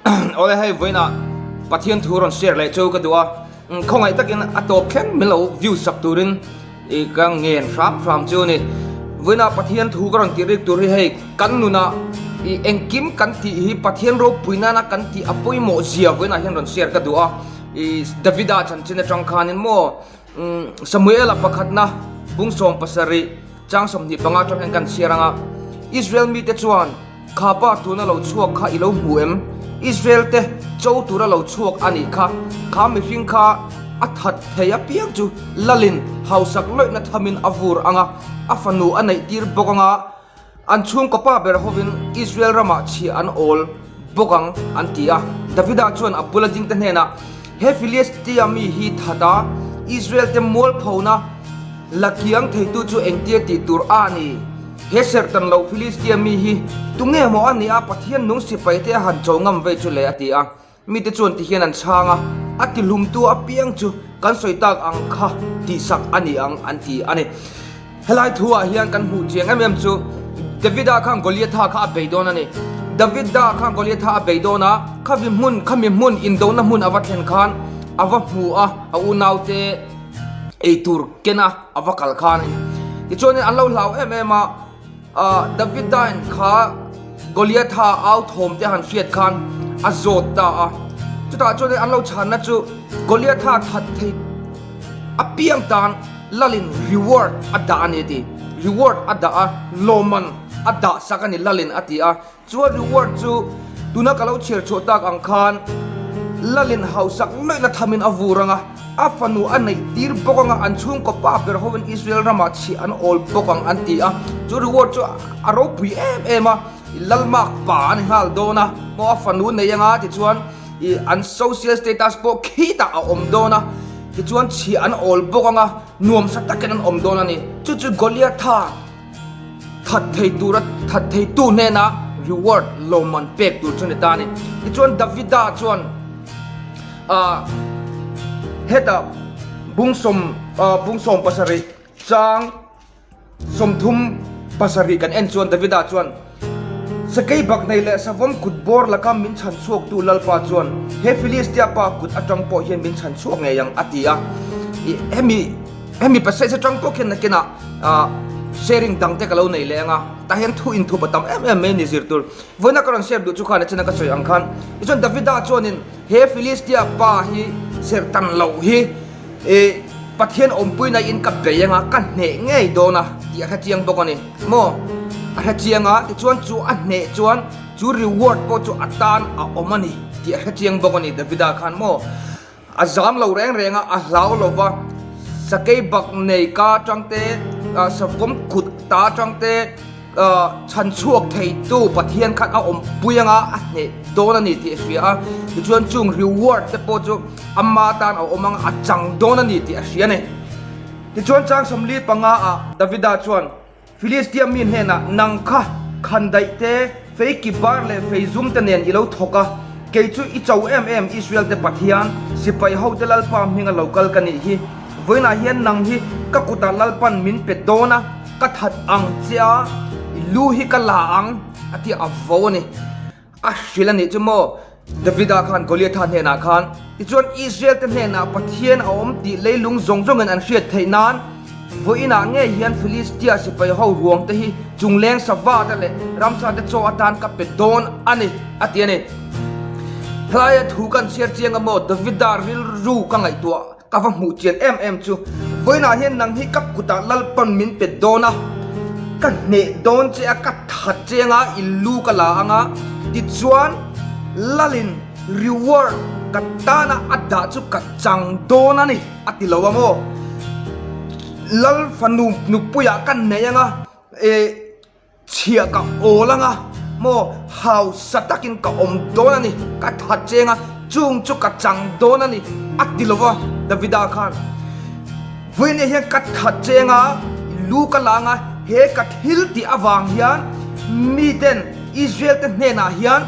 Awle hei vawiinah Pathian thu rawn share leh chu ka duh a, khawngaih takin a tawp thleng min lo view sak turin i ka ngen hram hram chu a ni. Vawiinah Pathian thu ka rawn tih rik tur hi hei kan nunah i engkim kan tih hi Pathian ropui nana kan tih a pawimawh zia vawiinah hian rawn share ka duh a, i Davida chanchin atang khanin maw Samuela pakhatna bung 70 chang 25 atang hian kan chhiar ang a, Israel mite chuan kha pa tuna lo chhuak kha i lo hmu em? Israel te cho tura lo chhuak a nih kha, kha mihring kha a that thei apiang chu lalin hausak lawihna thamin a vur ang a, a fanu a neih tir bawk ang a, An chhungkaw pa ber hovin Israel ramah chhiah an awl bawk ang, an ti a. Davida chuan a bula dingte hnenah, He Filistia mi hi that a, Israel-te mualphona la kiang theitu chu engtia tih tur a ni? He serhtan lo Filistia mi hi tunge maw a nih a, Pathian nung sipaite a han cho ngam vei chu le? a ti a. Mite chuan tihian an chhang a, A tihlumtu apiang chu kan sawi tak ang kha tihsak a ni ang, an ti a ni. Helai thuah hian kan hmuh chiang em em chu Davida khan Goliatha kha a bei dawn a ni. Davida khan Goliatha a bei dawn a, khavi hmun, khami hmun, indona hmun a va thlen khan a va hmu a, a unaute eitur kena a va kal khan. Tichuanin an lo hlau em em a. Davidain kha Goliatha au thawm te han hriat khan a zawt ta a. Chutah chuan an lo chhanna chu Goliatha that thei apiang tan lalin reward a dah a ni a ti. Reward a dah a, lawmman a dah sak a ni lalin a ti a. Chuan reward chu tuna ka lo chhiar chhuah tak ang khan Lalin hausak luihna thamin a vur ang a, a fanu a neih tir bawk ang a, an chhungkaw pa ber hovin Israel ramah chhiah an awl bawk ang an ti a. Chu reward chu a ropui em em a, Lalmak pa a ni nghal dawn a, maw a fanu nei ang a tichuan ih an social status pawh khitah a awm dawn a, tichuan chhiah an awl bawk ang a, nuamsa takin an awm dawn a ni. Chu chu Goliatha. That thei tura that theitu hnena reward lawmman pek tur chu ni ta a ni. Tichuan Davida chuan ah hetah bungsawm ah bungsawm pasarih chang 30 pasarih kan en chuan Davida chuan Sakei bak nei leh savawm kut bawr laka min chhan chhuaktu Lalpa chuan he Filistia pa kut atang pawh hian min chhan chhuak ngei ang a ti a. Hemi hemi passage atang pawh khian nakinah ah sharing dang te ka lo nei leh ang a, tah hian thu inthup a tam em em mai a ni zir tur. Vawiina ka rawn share duh chu khan a china ka sawi ang khan tichuan Davida chuanin he Filistia pa hi serh tan loh hi ih Pathian awmpuina in ka bei ang a, ka hneh ngei dawn a tih a hrechiang bawk a ni maw? A hrechiang a, tichuan chu a hneh chuan chu reward pawh chu a tan a awm a ni tih a hrechiang bawk a ni Davida khan maw? A zam lo reng reng a, a hlau lo va, sakei bak nei ka atang te, savawm kut ta atang te chhan chhuak theitu Pathian khan a awmpui anga a hneh dawn a ni tih a hria a. Tichuan chung reward te pawh chu ama tan a awm anga a chang dawn a ni tih a hria a ni. Tichuan chang 45 ah Davida chuan, Filistia mi hnenah, Nang kha khandaih te, fei ki bar leh fei zum te nen i lo thawk a, kei chu i cho em em Israel te Pathian, sipai hote Lalpa hminga lo kal ka nih hi. Vawiinah hian nang hi ka kutah Lalpan min pe dawn a, ka that ang che a, i lu hi ka la ang, a ti a vo a ni. A hrilh a nih chu maw? Davida khan Goliatha hnenah khan, Tichuan Israel-te hnenah Pathian a awm tih leilung zawng zawngin an hriat theih nan, vawiinah ngei hian Filistia sipai ho ruangte hi chungleng sava te leh ramsa te chaw atan ka pe dawn a ni, a ti a ni. Helaia thu kan chhiar chiang a maw? Davida rilru ka ngaihtuah. Ka va hmuh chian em em chu, vawiinah hian nang hi ka kutah Lalpan min pe dawn a, ka hneh dawn che a, ka that che anga i lu ka la anga, tichuan Lalin reward ka tana a dah chu ka chang dawn a ni a ti lo ang aw. Lal fanu nupuiah ka nei anga, eh. Chhiah ka awl anga maw hausa takin ka awm dawn a ni, ka tha cheng a, chung chu ka chang dawn a ni a ti lo va Davida khan. Vawiinah hian ka tha cheng a, lu ka la anga he ka thil tih avang hian miten Israel te hnenah hian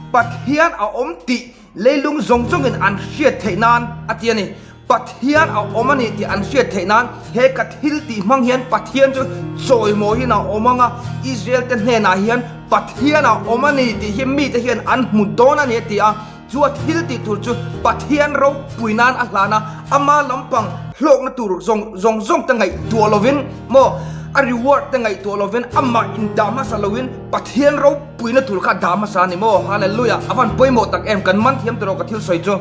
Pathian a awm tih leilung zawng zawngin an hriat theih nan a ti a ni. Pathian a awm a ni tih an hriat theih nan he ka thil tih hmang hian Pathian chu chawimawiin a awm ang a, Israel te hnenah hian Pathian a awm a ni tih hi mite hian an hmu dawn a ni a ti a. Chu a thil tih tur chu Pathian ropui nan a hlan a, ama lampang hlawkna tur zawng zawng zawng te ngaihtuah lovin maw, a reward te ngaihtuah lovin amah indah hmasa loin Pathian ropuina tur kha a dah hmasa a ni maw? Hallelujah! A van pawimawh tak em? Kan man thiam tawh ka thil sawi chu.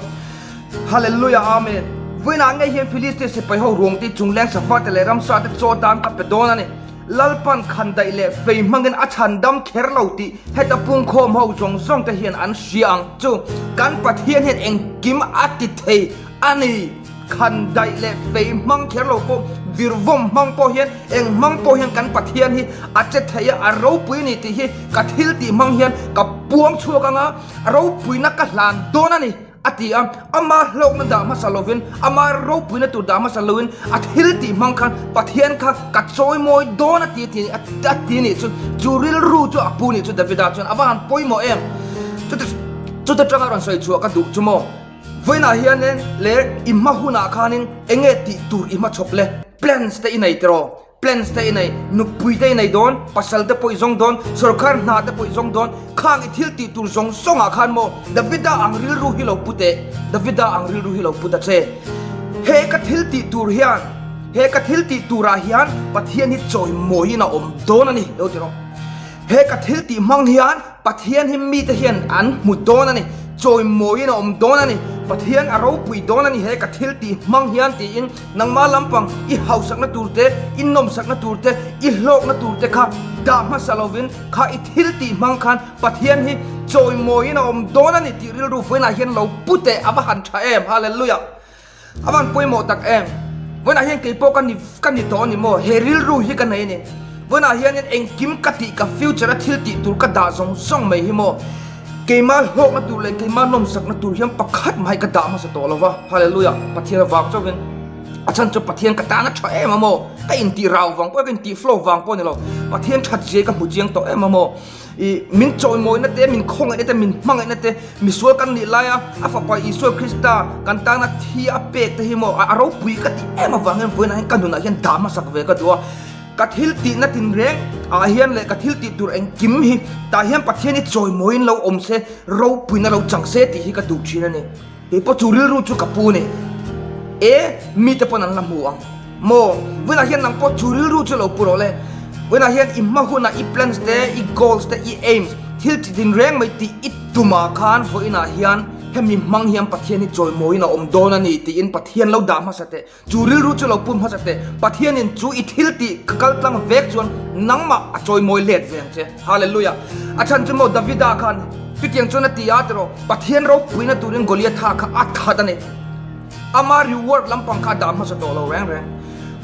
Hallelujah! Amen! Vawiinah ngei hian Philistia sipai ho ruang te chungleng safa te leh ramsa te chaw tan ka pe dawn a ni. Lalpan khandaih leh fei hmangin a chhan dam kher lo tih heta pungkhawm ho zawng zawng te hian an hria ang chu. Kan Pathian hian engkim a ti thei a ni. Khandaih leh fei hmang kher lo pawh, virvawm hmang pawh hian, eng hmang pawh hian kan Pathian hi a che thei a, a ropui a ni tih hi ka thil tih hmang hian ka puang chhuak ang a, ropuina ka hlan dawn a ni. A ti a, ama hlawkna dah hmasa lovin, ama ropuina tur dah hmasa loin a thil tih hmang khan Pathian kha ka chawimawi dawn a ti a ti nih chu, chu rilru chu a pu nih chu Davida chuan a va han pawimawh em? Chuti chuta tanga rawn sawi chhuah ka duh chu maw? Vawiinah hianin leh i hma hunah khanin enge tih tur i hmachhawp le? Plans te i nei tiraw? Plans te i nei, nupui te i nei dawn, pasal te pawh i zawng dawn, sorkar hna te pawh i zawng dawn, khang i thil tih tur zawng zawng ah khan maw Davida ang rilru hi lo pu teh, Davida ang rilru hi lo pu ta che. He ka thil tih tur hian, he ka thil tih tur ah hian Pathian hi chawimawiin a awm dawn a ni, lo ti rawh. He ka thil tih hmang hian Pathian hi mite hian an hmu dawn a ni, chawimawiin a awm dawn a ni, Pathian a ropui dawn a ni he ka thil tih hmang hian tiin nangmah lampang i hausakna tur te, i nawmsakna tur te, i hlawkna tur te kha dah hmasa lovin kha i thil tih hmang khan Pathian hi chawimawiin a awm dawn a ni tih rilru vawiinah hian lo pu teh a va han tha em! Hallelujah! A van pawimawh tak em? Vawiinah hian kei pawh ka ni ka ni tawh a ni maw? He rilru hi ka nei a ni. Vawiinah hianin engkim ka tih ka future a thil tih tur ka dah zawng zawng mai hi maw? Keimah hlawkna tur leh keimah nawmsakna tur hian pakhat mah hi ka dah hmasa tawh lo va. Hallelujah! Pathian avang chauhin a chhan chu Pathian ka tan a tha em a maw? Ka intih rau vang pawh ka intih flow vang pawh a ni lo. Pathian that zia hi ka hmu chiang tawh em a maw? I min chawimawina te, min khawngaihna te, min hmangaihna te, misual kan nih laia a Fapa Isua Krista kan tana thi a pek te hi maw a ropui ka tih em avangin vawiinah hian ka nunah hian dah hmasak ve ka duh a. Ka thil tihna tinreng ah hian leh ka thil tih tur engkim hi tah hian Pathian hi chawimawiin lo awm se, ropuina lo chang se tih hi ka duh thin a ni. Kei pawh chu rilru chu ka pu ni. E, mite pawn an la hmu ang. Maw, vawiinah hian nang pawh chu rilru chu lo pu rawh le. Vawiinah hian i hma hunah i plans te, i goals te, i aims, thil chi din reng mai tih i tumah khan vawiinah hian hemi hmang hian Pathian hi chawimawiin a awm dawn a ni tiin Pathian lo dah hmasa teh. Chu rilru chu lo pum hmasa teh. Pathianin chu i thil tih ka kal tlang vek chuan nangmah a chawimawi let ve ang che. Hallelujah! A chhan chu maw Davida khan chutiang chuan a ti a tiraw, Pathian ropuina turin Goliatha kha a that a ni. Ama reward lampang kha a dah hmasa tawh lo reng reng.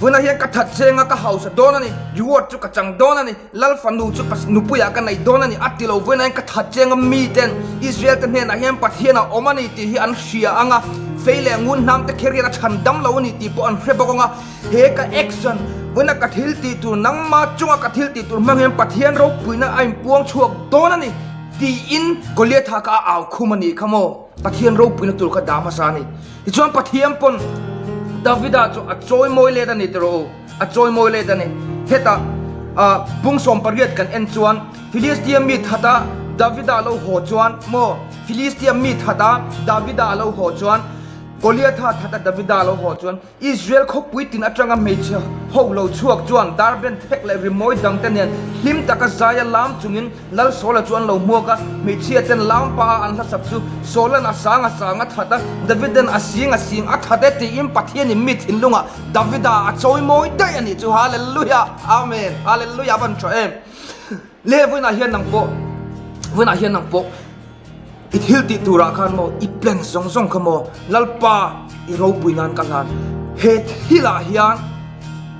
Vawiinah hian ka that cheng a, ka hausa dawn a ni, reward chu ka chang dawn a ni, Lal fanu chu ka nupuiah ka nei dawn a ni a ti lo. Vawiinah hian ka that cheng a, miten Israel te hnenah hian Pathian a awm a ni tih hi an hria ang a, fei leh ngun hnam te kher hian a chhan dam lo a ni tih pawh an hre bawk ang a. He ka action, vawiinah ka thil tih tur, nangma chunga ka thil tih tur hmang hian Pathian ropuina a inpuang chhuak dawn a ni tiin Goliatha kha a au khum a nih kha maw? Pathian ropuina tur kha dah hmasa a ni. Tichuan Pathian pawn Davida chu a chawimawi let a ni tiraw u? A chawimawi let a ni. Hetah bung 18 kan en chuan Philistia mi thata Davida a lo haw chuan maw? Philistia mi thata Davida a lo haw chuan Goliatha thata Davida a lo haw chuan Israel khawpui tin atanga hmeichhe ho lo chhuak chuan darben thek leh rimawi dangte nen hlim taka zaia lam chungin Lal Saula chu an lo hmuak a, hmeichhia ten lam paha an hlasak chu Saula'n a sang a sang a that a, Davida'n a sing a sing a that e tiin Pathianin mi thinlungah Davida a chawimawi daih a nih chu. Hallelujah! Amen! Hallelujah! A van tha em! Le vawiinah hian nang pawh, vawiinah hian nang pawh i thil tih turah khan maw, i plan zawng zawng kha maw, Lalpa i ropui nan ka hlan. He thilah hian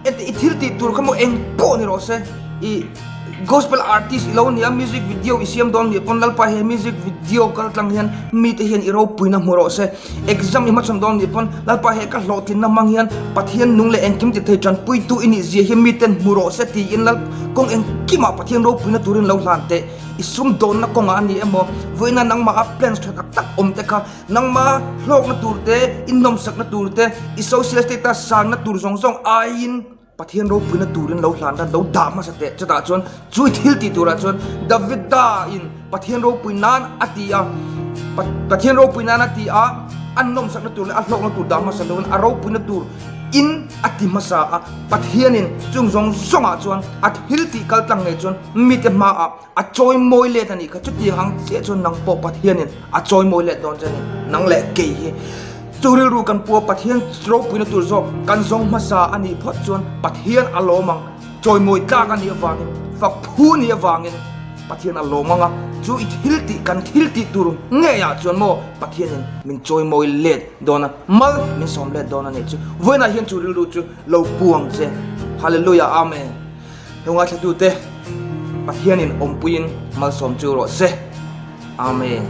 engti i thil tih tur kha maw eng pawh ni rawh se, i. Gospel artist i lo nia, music video i siam dawn nih pawn Lalpa he music video kal tlang hian mite hian i ropuina hmu rawh se. Exam i hmachhawn dawn nih pawn Lalpa he ka hlawhtlinna hmang hian Pathian nung leh engkim ti thei tanpuitu i nih zia hi miten hmu rawh se tiin Lal kawng engkimah Pathian ropuina turin lo hlan teh. I sumdawnna kawngah a ni emaw, vawiina nangmah a plans tha tak tak awm te kha nangma hlawkna tur te, i nawmsakna tur te, i social status sanna tur zawng zawng aiin Pathian ropuina turin lo hlan dan lo dah hmasa teh. Chutah chuan chui thil tih turah chuan Davida in Pathian ropui nan a ti a, Pathian ropui nan a ti a, a nawmsakna tur leh a hlawkna tur dah hmasa loin a ropuina tur in a ti hmasa a. Pathianin chung zawng zawngah chuan a thil tih kal tlang ngei chuan mite hmaah a chawi mawi let a nih kha. Chutiang ang chiah chuan nang pawh Pathianin a chawi mawi let dawn che a ni. Nang leh kei hi chu rilru kan pu a, Pathian ropuina tur zawk kan zawng hmasa a nih phawt chuan Pathian a lawm ang. Chawi mawi tlak a nih avangin, fak phu nih avangin Pathian a lawm ang a, chu i thil tih kan thil tih tur ngeiah chuan maw Pathianin min chawi mawi let dawn a, mal min sawm let dawn a nih chu. Vawiinah hian chu rilru chu lo pu ang che. Hallelujah Amen. Heu ngaithlatute Pathianin awmpuiin malsawm chu rawh se. Amen.